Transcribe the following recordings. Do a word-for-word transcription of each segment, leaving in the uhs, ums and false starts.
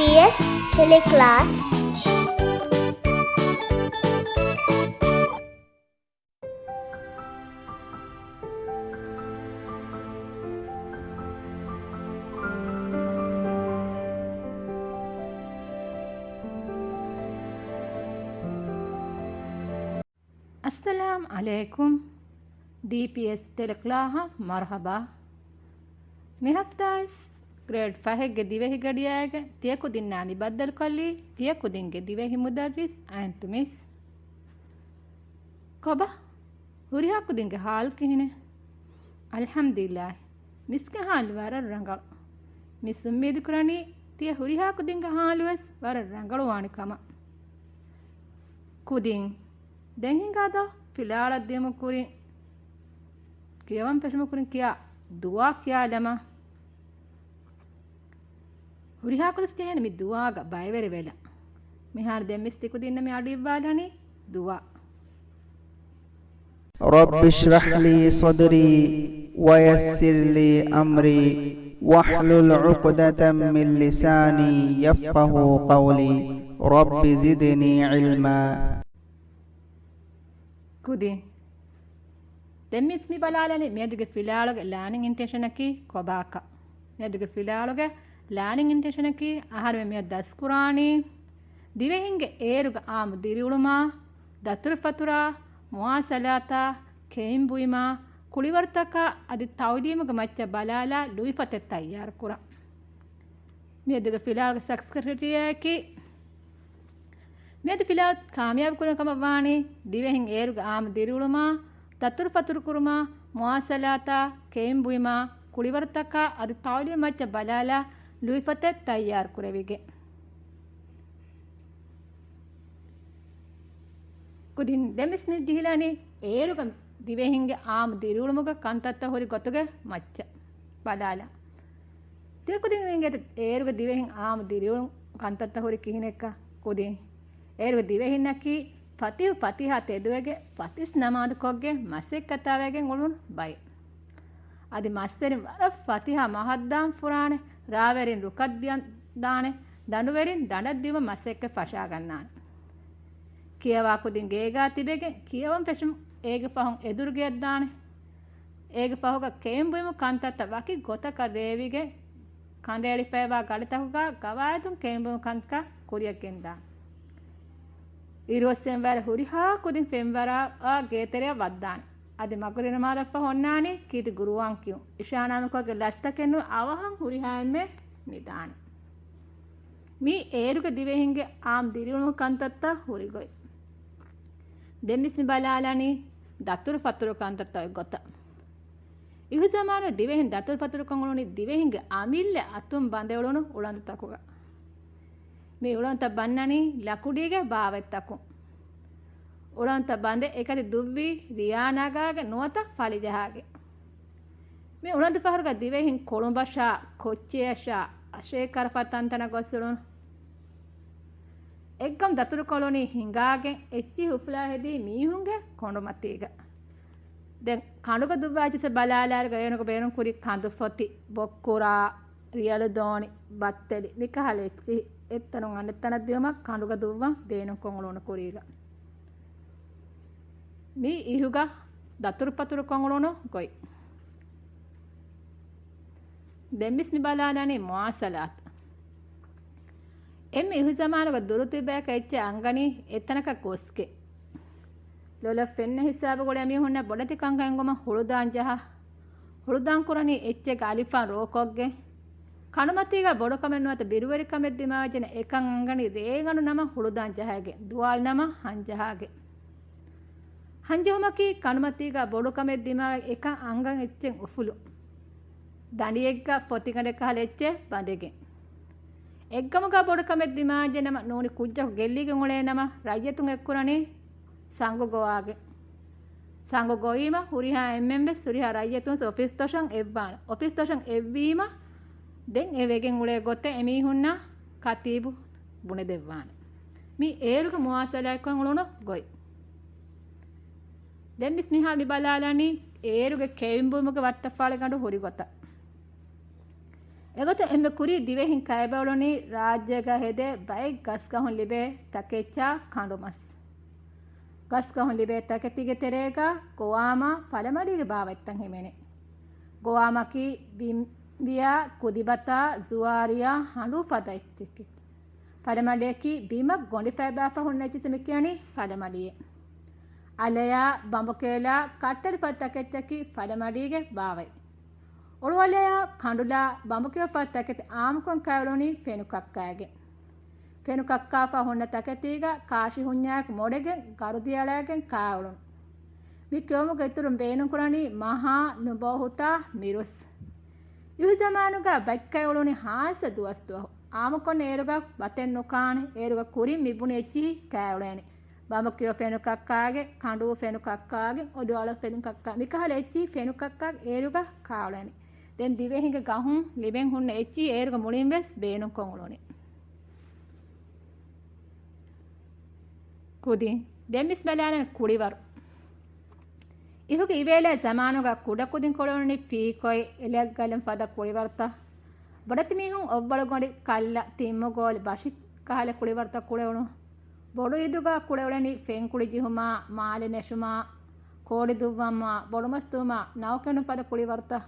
ޑީޕީއެސް ޓެލެކްލާސް. އައްސަލާމް ޢަލައިކުމް. ޑީޕީއެސް ޓެލެކްލާހަށް މަރުޙަބާ. މި ހަފްތާވެސް ގްރޭޑް ފަހެއްގެ ދިވެހިގަޑިއާގެ ތިޔަ ކުދިންނާ މި ބައްދަލުކޮށްލީ ތިޔަ ކުދިންގެ ދިވެހި މުދައްރިސް އައިންތު މިސް. ކޮބާ؟ ހުރިހާ ކުދިންގެ ޙާލު ކިހިނެއް؟ އަލްޙަމްދުލިއްލާހި. މިސްގެ ޙާލު ވަރަށް ރަނގަޅު. މިސް އުއްމީދު ކުރަނީ ތިޔަ ހުރިހާ ކުދިންގެ ޙާލުވެސް ވަރަށް ރަނގަޅުވާނެ ކަމަށް. ކުދިން، ދެން ހިނގާ ދޯ ފިލާޅަށް ދިޔުމު ކުރިން، ކިޔަވަން ފެށުމު ކުރިން ކިޔާ ދުޢާ ކިޔާލަމާ. ހުރިހާ ކުދިސް ޖެހޭނެ މި ދުޢާގަ ބައިވެރިވެލަ. މިހާރު ދެން މިސް ތިކުދިންނަށް މި އަޑު އިއްވާލަނީ ދުޢާ. رب اشرح لي صدري ويسر لي أمري واحلل عقدة من لساني يفقهوا قولي. رب زدني علما. ކުދިން. ދެން މިސް މި ބަލާލަނީ މިއަދުގެ ފިލާޅުގެ ލާނިން އިންޓެންޝަނަކީ ކޮބާކަށް. މިއަދުގެ ފިލާޅުގެ ލާނިން އިންޓެންޝަނަކީ އަހަރުމެން މިއަދު ދަސްކުރާނީ ދިވެހިންގެ އޭރުގެ އާއްމު ދިރިއުޅުމާ، ދަތުރުފަތުރާ، މުވާސަލާތާ، ކެއިން ބުއިމާ، ކުޅިވަރުތަކާ އަދި ތައުލީމުގެ މައްޗަށް ބަލާލާ ލުއިފަތެއް ތައްޔާރުކުރަން. މިއަދުގެ ފިލާޅުގެ ސަކްސް ކްރައިޓީރިއާއަކީ، މިއަދު ފިލާޅު ކާމިޔާބު ކުރުން ކަމަށް ވާނީ، ދިވެހިން އޭރުގެ އާއްމު ދިރިއުޅުމާ، ދަތުރުފަތުރު ކުރުމާ، މުވާސަލާތާ، ކެއިން ބުއިމާ، ކުޅިވަރުތަކާ އަދި ތައުލީމު މައްޗަށް ބަލާލާ ލުއިފަތެއް ތައްޔާރު ކުރެވިގެން. ކުދިން ދެން މިސް މި ޖެހިލަނީ އޭރުގެ ދިވެހިންގެ އާއްމު ދިރިއުޅުމުގެ ކަންތައްތައް ހުރި ގޮތުގެ މައްޗަށް ބަލާލާ. ތިޔަ ކުދިން އިނގޭތަ އޭރުގެ ދިވެހިން އާއްމު ދިރިއުޅުން ކަންތައްތައް ހުރި ކިހިނެއްކަ؟ ކުދިން އޭރުގެ ދިވެހިންނަކީ ފަތިހު ފަތިހާ ތެދުވެގެން ފަތިސް ނަމާދުކޮށްގެން މަސައްކަތާވެގެން އުޅުނު ބައެއް. އަދި މައްސެރިން ވަރަށް ފަތިހާ މަހަށްދާން ފުރާނެ، ރާވެރިން ރުކަށް ދިޔަ ދާނެ، ދަނޑުވެރިން ދަނޑަށް ދިޔުމަށް މަސައްކަތް ފަށާގަންނާނެ. ކިޔަވާ ކުދިން ގޭގާ ތިބެގެން ކިޔަވަން ފެށުން އޭގެ ފަހުން އެދުރު ގެއަށް ދާނެ. އޭގެ ފަހުގަ ކެއިން ބުއިމު ކަންތައްތައް ވަކި ގޮތަކަށް ރޭވިގެން ކަނޑައެޅިފައިވާ ގަޑިތަކުގަ ގަވާއިދުން ކެއިން ބުއިމު ކަންތަކަށް ކުރިއަށް ގެންދާނެ. އިރުއޮއްސެން ވަރަށް ހުރިހާ ކުދިން ފެންވަރާ ގޭތެރެއަށް ވައްދާނެ. އަދި މަގުރިބު ނަމާދަށްފަހު އޮންނާނީ ކީރިތި ގުރުއާން ކިޔުން. އިޝާ ނަމަކޮށްގެ ލަސްތަކެއް ނޫން އަވަހަށް ހުރިހާ އެންމެ ނިދާނެ. މީ އޭރުގެ ދިވެހިންގެ އާއްމު ދިރިއުޅުމު ކަންތައްތައް ހުރި ގޮތް. ދެން މިސް މި ބަލާލަނީ ދަތުރު ފަތުރު ކަންތައްތައް އޮތް ގޮތަށް. އިހު ޒަމާނު ދިވެހިން ދަތުރު ފަތުރުކޮށް އުޅުނީ ދިވެހިންގެ އަމިއްލަ އަތުން ބަނދެ އުޅުނު އުޅަނދުތަކުގަ. މި އުޅަނދުތައް ބަންނަނީ ލަކުޑީގެ ބާވަތްތަކުން. އުޅަނދުތައް ބަނދެ އެކަތި ދުއްވީ ރިޔާ ނަގާގެ ނުވަތަ ފަލިޖަހާގެ. މި އުޅަނދު ފަހަރުގަ ދިވެހިން ކޮޅުނބަށާ، ކޮއްޗެއަށާ، އަށޭކަރަފާ ތަންތަނަށް ގޮސް އުޅުނު. އެއްގަމު ދަތުރުކޮޅުން ހިނގާގެން އެއްޗިހި އުފުލާ ހެދީ މީހުންގެ ކޮނޑުމަތީގަ. ދެން ކަނޑުގަ ދުއްވާ އެއްޗިއްސަށް ބަލާލާއިރުގަ އޭނުގެ ބޭނުން ކުރީ ކަނދުފޮތި، ބޮއްކުރާ، ރިޔަލު ދޯނި، ބައްތެލި، މިކަހަލަ އެއްޗިހި އެއްތަނުން އަނެއްތަނަށް ދިޔުމަށް ކަނޑުގަ ދުއްވަން ބޭނުންކޮށް އުޅުނު ކުރީގަ. މީ އިހުގަ ދަތުރުފަތުރުކޮށް އުޅުނު ގޮތް. ދެން މިސް މި ބަލާލަނީ މުވާސަލާތު. އެންމެ އިހު ޒަމާނުގަ ދުރު ތިބޭކަށް އެއްޗެއް އަންގަނީ އެތަނަކަށް ގޮސްގެން. ލޮލަށް ފެންނަ ހިސާބު ގުޅޭ މީހުންނަށް ބޮޑެތި ކަންކަން އެނގުމަށް ހުޅުދާން ޖަހާ. ހުޅުދާން ކުރަނީ އެއްޗެއްގެ އަލިފާން ރޯކޮށްގެން. ކަނޑުމަތީގަ ބޮޑުކަމެއް ނުވަތަ ބިރުވެރިކަމެއް ދިމާވެއްޖެނަ އެކަން އަންގަނީ ރޭގަނޑު ނަމަ ހުޅުދާން ޖަހައިގެން، ދުވާލު ނަމަ ހަން ޖަހާގެން. ހަންޖެހުމަކީ ކަނޑުމަތީގަ ބޮޑުކަމެއް ދިމާވެ އެކަން އަންގަން އެއްޗެއް އުފުލުން. ދަނޑިއެއްގަ ފޮތިގަނޑެއް ކަހަލަ އެއްޗެއް ބަނދެގެން. އެއްގަމުގަ ބޮޑުކަމެއް ދިމާވެއްޖެ ނަމަ ނޫނީ ކުއްޖަކު ގެއްލިގެން އުޅޭ ނަމަ ރައްޔިތުން އެއްކުރަނީ ސަނގު ގޮވާގެން. ސަނގު ގޮވީމަ ހުރިހާ އެންމެން ވެސް ހުރިހާ ރައްޔިތުން އޮފީސް ދޮށަށް އެއްވާނެ. އޮފީސް ދޮށަށް އެއްވީމަ ދެން އެ ވެގެން އުޅޭ ގޮތެއް އެމީހުންނަށް ކަތީބު ބުނެދެއްވާނެ. މީ އޭރުގެ މުވާސަލާތްކޮށް އުޅުނު ގޮތް. ދެން މިސް މިހާރު މި ބަލާލަނީ އޭރުގެ ކެއިން ބުއިމުގެ ވައްޓަފާޅިގަނޑު ހުރި ގޮތަށް. އެގޮތަށް އެންމެ ކުރީ ދިވެހިން ކައިބައުޅުނީ ރާއްޖޭގަ ހެދޭ ބައެއް ގަސްގަހުން ލިބޭ ތަކެއްޗާ ކަނޑުމަސް. ގަސްގަހުން ލިބޭ ތަކެތީގެ ތެރޭގަ ގޮވާމާ ފަލަމަޑީގެ ބާވަތްތައް ހިމެނޭ. ގޮވާމަކީ ބިނބިޔާ، ކުދިބަތާ، ޒުވާރިޔާ، ހަނޑޫ ފަދަ އެއްޗެކޭ. ފަލަމަޑިއަކީ ބިމަށް ގޮނޑި ފައިބާފަ ހުންނަ އެއްޗިއްސަ މި ކިޔަނީ ފަލަމަޑިއޭ. އަލަޔާ، ބަނބުކޭލާ، ކައްޓަރި ފަދަ ތަކެއްޗަކީ ފަލަމަޑީގެ ބާވަތް. އޮޅުއަލަޔާ، ކަނޑުލާ، ބަނބުކެޔޮ ފަދަ ތަކެތި އާއްމުކޮށް ކައިއުޅުނީ ފެނުކައްކާގެ. ފެނުކައްކާފަ ހުންނަ ތަކެތީގަ ކާށި ހުންޏާއެކު މޮޑެގެން ގަރު ދިޔަޅައިގެން ކާއުޅުނު. މި ކިޔުމުގެ އިތުރުން ބޭނުންކުރަނީ މަހާ، ނުބޯހުތާ، މިރުސް. އިހު ޒަމާނުގަ ބަތްކައި އުޅުނީ ހާއްސަ ދުވަސްދުވަހު. އާއްމުކޮށް އޭރުގަ ބަތެއް ނުކާނެ. އޭރުގަ ކުރިން މިބުނި އެއްޗިހި ކާއުޅޭނެ. ބަނބުކެޔޮ ފެނުކައްކާގެ، ކަނޑޫ ފެނުކައްކާގެ، އޮޑުއަޅު ފެނުކައްކާ، މިކަހަލަ އެއްޗިހި ފެނުކައްކާގެ އޭރުގަ ކާއުޅޭނެ. ދެން ދިވެހިންގެ ގަހުން ލިބެން ހުންނަ އެއްޗިހި އޭރުގެ މުޅިން ވެސް ބޭނުންކޮށް އުޅުނީ. ކުދިން. ދެން މިސް ބަލާނަން ކުޅިވަރު. އިހުގެ އިވޭލާ ޒަމާނުގަ ކުޑަކުދިން ކުޅެވުނީ ފީކޮއި، އެލައްގަލަން ފަދަ ކުޅިވަރުތައް. ބޮޑެތި މީހުން އޮއްވަޅުގޮނޑި، ކައްލަ، ތިންމުގޯލި، ބަށި ކަހަލަ ކުޅިވަރުތައް ކުޅެވުނު. ބޮޑު އީދުގަ ކުޅެވުޅެނީ ފެންކުޅި ޖެހުމާ، މާލެ ނެށުމާ، ކޯޅި ދުއްވަމާ، ބޮޑުމަސް ދުވުމާ، ނައުކެނޑުން ފަދަ ކުޅިވަރުތައް.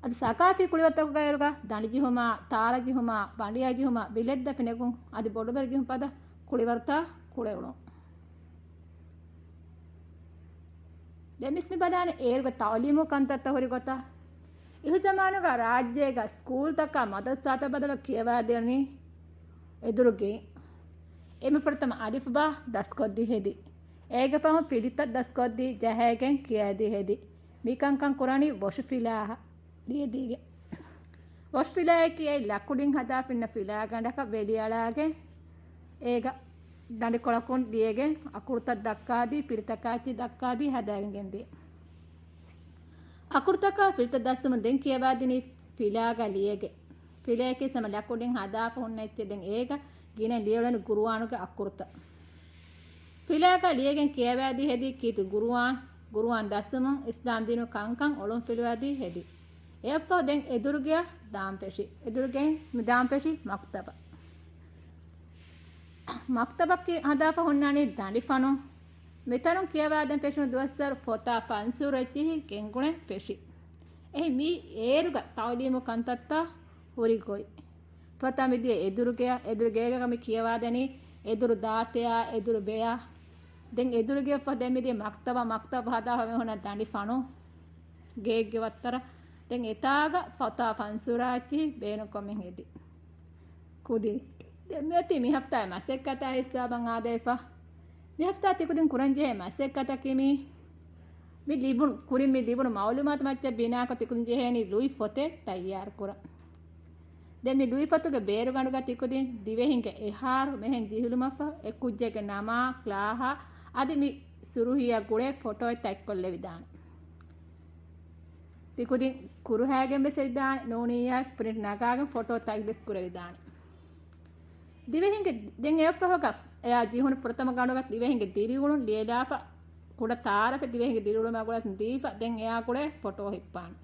އަދި ސަގާފީ ކުޅިވަރުތަކުގަ އޭރުގަ ދަނޑި ޖެހުމާ، ތާރަ ޖެހުމާ، ބަނޑިޔާ ޖެހުމާ، ބިލެއްދަފި ނެގުން އަދި ބޮޑުބެރު ޖެހުން ފަދަ ކުޅިވަރުތައް ކުޅެވުނު. ދެން މިސް މި ބަލާނެ އޭރުގެ ތައުލީމު ކަންތައްތައް ހުރި ގޮތަށް. އިހު ޒަމާނުގަ ރާއްޖޭގަ ސްކޫލްތަކާ މަދަރުސާތައް ބަދަލު ކިޔަވާދެނީ އެދުރުގެއިން. އެމެ ފުރަތަމަ އަލިފުބާ ދަސްކޮށްދީ ހެދި. އޭގެ ފަހުން ފިލިތައް ދަސްކޮށްދީ ޖަހައިގެން ކިޔައިދީ ހެދި. މިކަންކަން ކުރަނީ ވޮށުފިލާހަށް ލިޔެދީގެން. ވޮށުފިލާއަކީ އެއީ ލަކުޑިން ހަދާފަ އިންނަ ފިލާގަނޑަކަށް ވެލިއަޅާގެން އޭގަ ދަނޑިކޮޅަކުން ލިޔެގެން އަކުރުތައް ދައްކާދީ، ފިރިތަކާއެއްޗެއް ދައްކާދީ ހަދާގެން ގެންދޭ. އަކުރުތަކާ ފިރިތައް ދައްސުމުން ދެން ކިޔަވާދިނީ ފިލާގަ ލިޔެގެން. ފިލައަކީ ސަމަ ލަކުޑިން ހަދާފަ ހުންނަ އެއްޗެއް. ދެން އޭގަ ގިނަ ލިޔެވުނީ ގުރުއާނުގެ އަކުރުތައް. ފިލާގަ ލިޔެގެން ކިޔަވާދީ ހެދީ ކީރިތި ގުރުއާން، ގުރުއާން ދައްސުމުން އިސްލާމް ދީނުގެ ކަންކަން އޮޅުންފިލުވާދީ ހެދީ. އެއަށްފަހު ދެން އެދުރުގެއަށް ދާން ފެށި. އެދުރުގެއިން މި ދާން ފެށި މަކްތަބަށް. މަކްތަބަކީ ހަދާފަ ހުންނާނީ ދަނޑިފަނުން. މިތަނުން ކިޔަވާދޭން ފެށުނު ދުވަސްވަރު ފޮތާ ފަންސޫރު އެއްޗިހި ގެންގުޅެން ފެށި. އެހެން މީ އޭރުގަ ތައުލީމު ކަންތައްތައް ހުރި ގޮތް. ފަތާ މިދިޔަ އެދުރުގެއަށް، އެދުރު ގޭގަ މި ކިޔަވާދެނީ އެދުރު ދާތެޔާ، އެދުރު ބެޔާ. ދެން އެދުރުގެއަށްފަހު ދެން މިދިޔަ މަކްތަބަށް، މަކްތަބަށް ހަދާފަ މި ހުންނަ ދަނޑި ފަނު ގޭގެ ވައްތަރަށް. ދެން އެތާގަ ފަތާ ފަންސޫރާ އެއްޗިހި ބޭނުންކޮށްމެން ހެދި. ކުދިން. ދެން މިއޮތީ މި ހަފްތާގެ މަސައްކަތާ ހިސާބަށް އާދެވިފަ. މި ހަފްތާ ތިކުދިން ކުރަންޖެހޭ މަސައްކަތަކީ މީ. މި ލިބުނު، ކުރިން މި ލިބުނު މައުލޫމާތު މައްޗަށް ބިނާކޮށް ތިކުދިން ޖެހޭނީ ލުއި ފޮތެއް ތައްޔާރުކުރަން. ދެން މި ލުއި ފޮތުގެ ބޭރުގަނޑުގަ ތިކުދިން ދިވެހިންގެ އެހާރު މެހެން ޖެހިލުމަށްފަހު އެ ކުއްޖެއްގެ ނަމާ، ކްލާހާ އަދި މި ސުރުހީއާ ގުޅޭ ފޮޓޯއެއް ތަތްކޮށްލެވިދާނެ. ތިކުދިން ކުރުހައިގެން ވެސް އެދާނެ، ނޫނިއްޔާ ޕްރިންޓް ނަގާގެން ފޮޓޯ ތަތް ވެސް ކުރެވިދާނެ. ދިވެހިންގެ ދެން އެއަށްފަހުގަ އެއާ ޖެހުނު ފުރަތަމަ ގަނޑުގަ ދިވެހިންގެ ދިރިއުޅުން ލިޔެލާފަ، ކުޑަ ތާރަފެއް ދިވެހިންގެ ދިރިއުޅުމާ ގުޅޭ ދީފަ، ދެން އެއާ ގުޅޭ ފޮޓޯ ހިއްޕާނެ.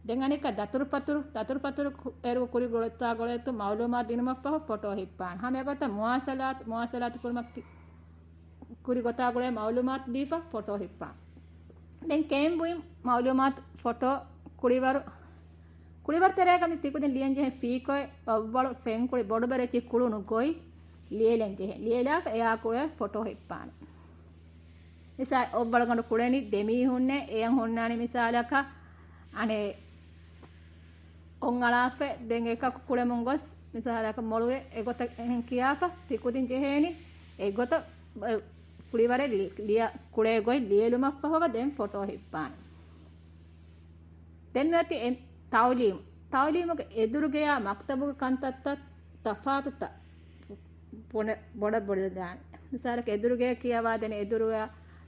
ދެން އަނެއްކާ ދަތުރުފަތުރު، ދަތުރުފަތުރު ކު-، އޭރު ކުރި ގޮތާ ގުޅޭތު މައުލޫމާތު ދިނުމަށްފަހު ފޮޓޯ ހިއްޕާނެ. ހަމަ އެގޮތަށް މުވާސަލާތު، މުވާސަލާތު ކުރުމަށް ކި-، ކުރި ގޮތާ ގުޅޭ މައުލޫމާތު ދީފަ ފޮޓޯ ހިއްޕާނެ. ދެން ކެއިން ބުއިން މައުލޫމާތު ފޮޓޯ ކުޅިވަރު، ކުޅިވަރު ތެރޭގަ މި ތިކުދިން ލިޔަން ޖެހޭ ފީކޮއެ، އޮއްވަޅު، ފެންކުޅި، ބޮޑުބެރެއްޗި ކުޅުނު ގޮތް ލިޔެލަން ޖެހޭ. ލިޔެލާފަ އެއާ ކުޅެ ފޮޓޯ ހިއްޕާނެ. މިސާ އޮއްވަޅުގަނޑު ކުޅެނީ ދެމީހުންނޭ، އެޔަން ހުންނާނީ މިސާލަކަށް އަނެއް އޮން އަޅާފަ ދެން އެކަކު ކުޅެމުން ގޮސް، މިސާލަކަށް މޮޅުވެ އެގޮތަށް އެހެން ކިޔާފަ، ތިކުދިން ޖެހޭނީ އެގޮތަށް ކުޅިވަރެއް ލި-، ލިޔަ-، ކުޅޭ ގޮތް ލިޔެލުމަށްފަހުގަ ދެން ފޮޓޯ ހިއްޕާނެ. ދެން މިއޮތީ އެ ތައުލީމު. ތައުލީމުގެ އެދުރުގެޔާ މަކްތަބުގެ ކަންތައްތައް ތަފާތުތައް ބޮޑަށް ބޮޑަށް ބޮޑަށް ދާނެ. މިސާލަކަށް އެދުރުގެޔަށް ކިޔަވާދޭނެ އެދުރުގެޔާ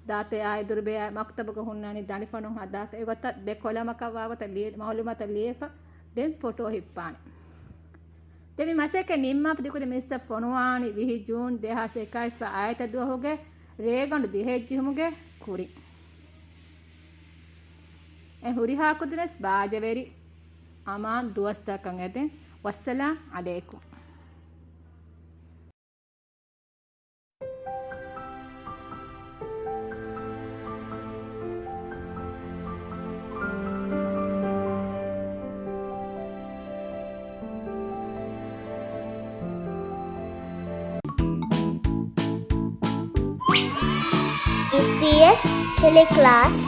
ދާތެޔާ އެދުރުބެޔާ މަކްތަބުގަ ހުންނާނީ ދަނޑިފަނުން ހަދާފަ. އެގޮތަށް ދެ ކޮލަމަކަށް ވާގޮތަށް ލިޔެ-، މައުލޫމާތަށް ލިޔެފަ ދެން ފޮޓޯ ހިއްޕާނެ. ދެން މި މަސައްކަތް ނިންމާފަ ތިކުދިން މިސްއަށް ފޮނުވާނީ ވިހި ޖޫން ދެހާސް އެކާވީސް އާއްމު ދުވަހުގެ ރޭގަނޑު ދިހައެއް ޖެހުމުގެ ކުރިން. އެ ހުރިހާ ކުދިން ވެސް ބާޖަވެރި އަމާން ދުވަސްތަކަށް އެދެން. ވައްސަލާމް ޢަލައިކުމް. އެމްޕީއެސް ޓެލެކްލާސް.